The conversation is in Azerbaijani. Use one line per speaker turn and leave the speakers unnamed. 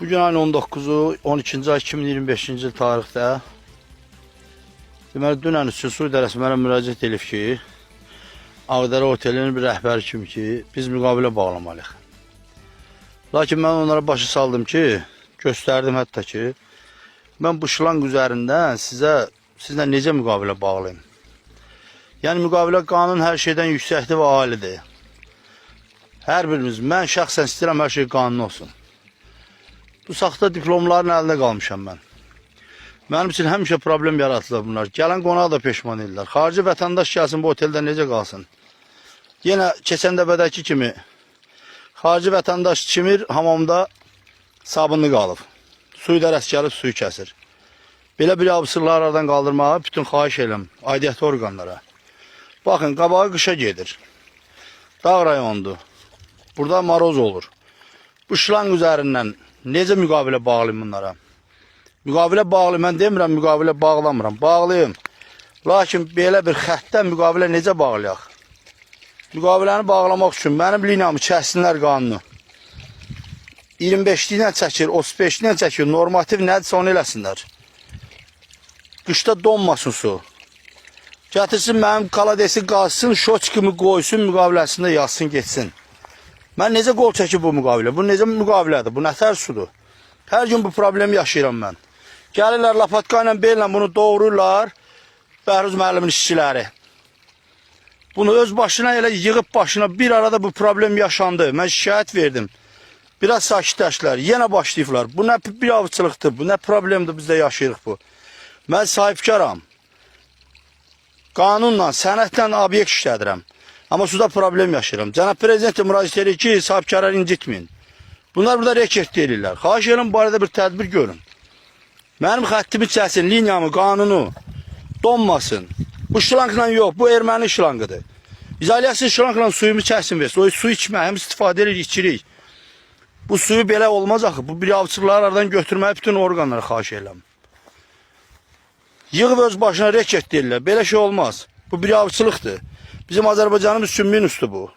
Bugün ayın 19-u, 12-ci ay 2025-ci il tarixdə. Deməli, dünən üçün su idarəsi mənə müraciət edib ki, Ağdərə otelinin bir rəhbəri kimi ki, biz müqavilə bağlamalıyıq. Lakin mən onlara başa saldım ki, göstərdim hətta ki, mən bu şlanq üzərindən sizlə necə müqavilə bağlayım? Yəni müqavilə qanun hər şeydən yüksəkdir və alidir. Hər birimiz, mən şəxsən istəyirəm hər şey qanuni olsun. Bu saxta diplomların əlində qalmışam mən. Mənim üçün həmişə problem yaratdılar bunlar. Gələn qonaq da peşman edirlər. Xarici vətəndaş gəlsin bu oteldə necə qalsın? Yenə keçən dəfədəki kimi xarici vətəndaş çimir hamamda sabunlu qalıb. Su idarəsi gəlib suyu kəsir. Belə bir absırları aradan qaldırmağı bütün xahiş edirəm aidiyyəti orqanlara. Baxın, qabağı qışa gedir. Dağ rayondur. Burada maroz olur. Bu şlanq üzərindən necə müqavilə bağlayım bunlara? Müqavilə bağlı, mən demirəm müqavilə bağlamıram. Bağlayım. Lakin belə bir xəttə müqavilə necə bağlayaq? Müqaviləni bağlamaq üçün mənim liniyamı kəssinlər qanunu. 25-liklə çəkir, 35-liklə çəkir. Normativ nədirsə onu eləsinlər. Qışda donmasın su. Gətirsin mənim kaladesi qalsın, şoç kimi qoysun, müqaviləsində yazsın, getsin. Mən necə qol çəkib bu müqavilə? Bu necə müqavilədir? Bu nətər sudur? Hər gün bu problemi yaşayıram mən. Gəlirlər lapatka ilə bellə bunu doğrayırlar. Bəhruz müəllimin işçiləri. Bunu öz başına elə yığıb başına bir arada bu problem yaşandı. Mən şikayət verdim. Biraz sakitləşdilər. Yenə başlayıblar. Bu nə bir avçılıqdır, bu nə problemdir bizdə yaşayırıq bu. Mən sahibkaram. Qanunla, sənədlə obyekt işlədirəm. Amma suda problem yaşayıram. Cənab prezident də müraciət edir ki, sahibkarları incitməyin. Bunlar burada reket eləyirlər. Xahiş edirəm bu arada bir tədbir görün. Mənim xəttimi kəsin, liniyamı, qanunu donmasın. Bu şlanqla yox, bu erməni şlanqıdır. İzolyasiya şlanqla suyumu kəsin versin. O su içmə, həm istifadə edirik, içirik. Bu suyu belə olmaz axı. Bu bir avçıları aradan götürməyi bütün orqanlara xahiş edirəm. Yığıb öz başına reket deyirlər. Belə şey olmaz. Bu bir avçılıqdır. Bizim Azərbaycanımız üçün minusdur bu.